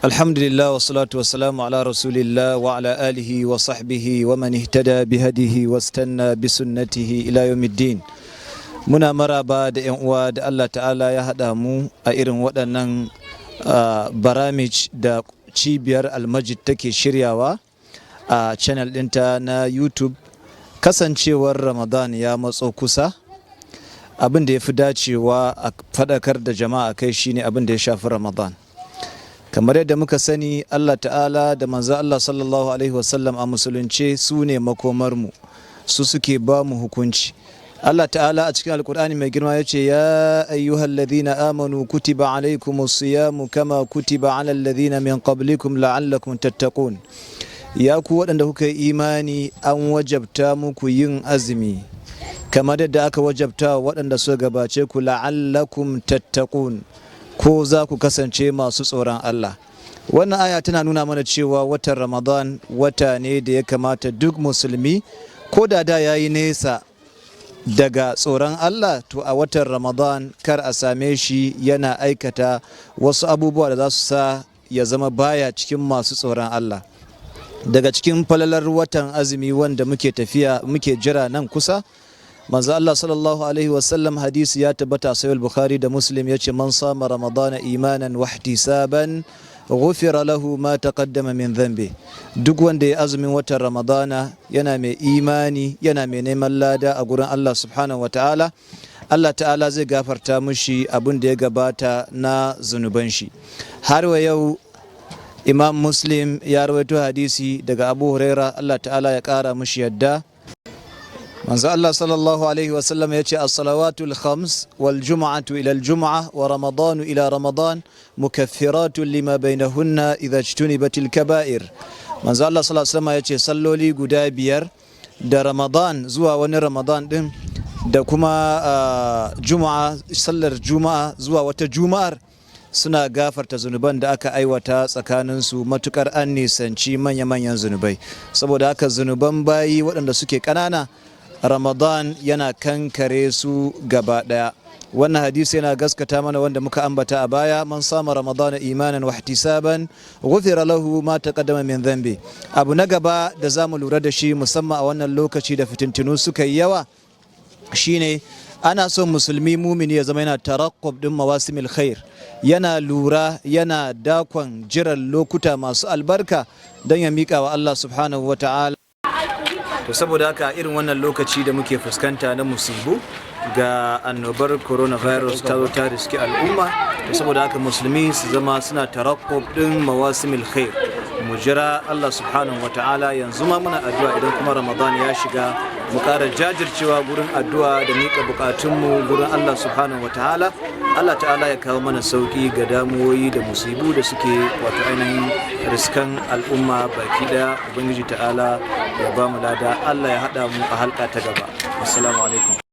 Alhamdulillah, wa salatu wa salamu ala rasulillah wa ala alihi wa sahbihi wa man ihtada bi hadihi wa stanna bi sunnatihi ila yawmiddin. Muna maraba da 'yan uwa da Allah Ta'ala ya haɗa mu a irin waɗannan baramij da cibiyar Almajid take shiryawa a channel ɗinta na YouTube. Kasancewar Ramadan ya matso kusa, abin da ya fi dacewa a faɗakar da jama'a kai shine abin da ya shafi Ramadan. Kamar yadda muka sani, Allah Ta'ala da manzo Allah sallallahu alaihi wasallam a musulunce su ne makomarmu, su suke ba mu hukunci. Allah Ta'ala a cikin Alkur'ani mai girma ya ce: "Ya ayyuhal ladhina amanu, kutiba alaikumus siyamu kama kutiba alal ladhina min qablikum la'allakum tattaqun." Ya ku waɗanda kuka yi imani, an wajabta muku yin azumi kamar yadda aka wajabta waɗanda suka gabace ku, la'allakum tattaqun, ko za ku kasance masu tsoron Allah. Wannan aya tana nuna mana cewa watan Ramadan wata ne da ya kamata duk musulmi, ko da da ya yi nesa daga tsoron Allah, to a watan Ramadan kar a same shi yana aikata wasu abubuwa da za su sa ya zama baya cikin masu tsoron Allah. Daga cikin falalar watan azumi wanda muke tafiya muke jira nan kusa, manzo Allah sallallahu alaihi wasallam, hadisi ya tabbata sahih Bukhari da Muslim, yace: "Man sama Ramadana imanan wa ihtisaban, ghufira lahu ma taqaddama min dhanbi." Duk wanda ya azumin watan Ramadana yana mai imani, yana mai neman lada a gurin Allah subhanahu wataala, Allah Ta'ala zai gafarta mushi abin da ya gabata na zunuban shi. Har wa yau, Imam Muslim ya rawaito hadisi daga Abu Huraira, Allah Ta'ala ya kara mushi yadda. Manzo Allah sallallahu alaihi wasallam ya ce: "As-salawatul khams wal jum'atu ila al jum'a wa ramadanu ila ramadan mukaffiratun lima bainahunna idha ijtunibatil kaba'ir." Manzo Allah sallallahu alaihi wasallam ya ce salloli guda biyar da Ramadan zuwa wani Ramadan din, da kuma juma'a, sallar juma'a zuwa wata juma'ar, suna gafarta zunuban da aka aiwata tsakaninsu, matukar an nisanci manya-manyan zunubai. Saboda haka, zunuban bayi waɗanda suke ƙanana, Ramadan yana kankare su gaba ɗaya. Wannan hadisi yana gaskata mana wanda muka ambata a baya: "Man sama Ramadana imanan wa ihtisaban, ghufira lahu ma taqaddama min dhanbi." Abu na gaba da zamu lura da shi, musamman a wannan lokaci da fitintunu suka yi yawa, shine ana son musulmi mumini ya zama yana tarakkub din mawasimil khair, yana lura, yana dakon jiran lokuta masu albarka don ya miƙa wa Allah subhanahu wa ta'ala. To, saboda haka, irin wannan lokaci da muke fuskanta na musibu, ga annobar coronavirus ta zo ta riski al'umma, to saboda haka musulmi su zama suna tarakkub din mawasimil khair. Mu jira Allah subhanahu wa ta'ala. Yanzu ma muna addu'a. Idan kuma Ramadan ya shiga, mu ƙara jajircewa gurin addu'a da miƙa buƙatunmu gurin Allah subhanahu wa ta'ala. Allah Ta'ala ya kawo mana sauƙi ga damuwoyi da musibu da suke wato ainihin riskan al'umma baki ɗaya. Ubangiji Ta'ala ya ba mu lada. Allah ya haɗa mu a halka ta gaba.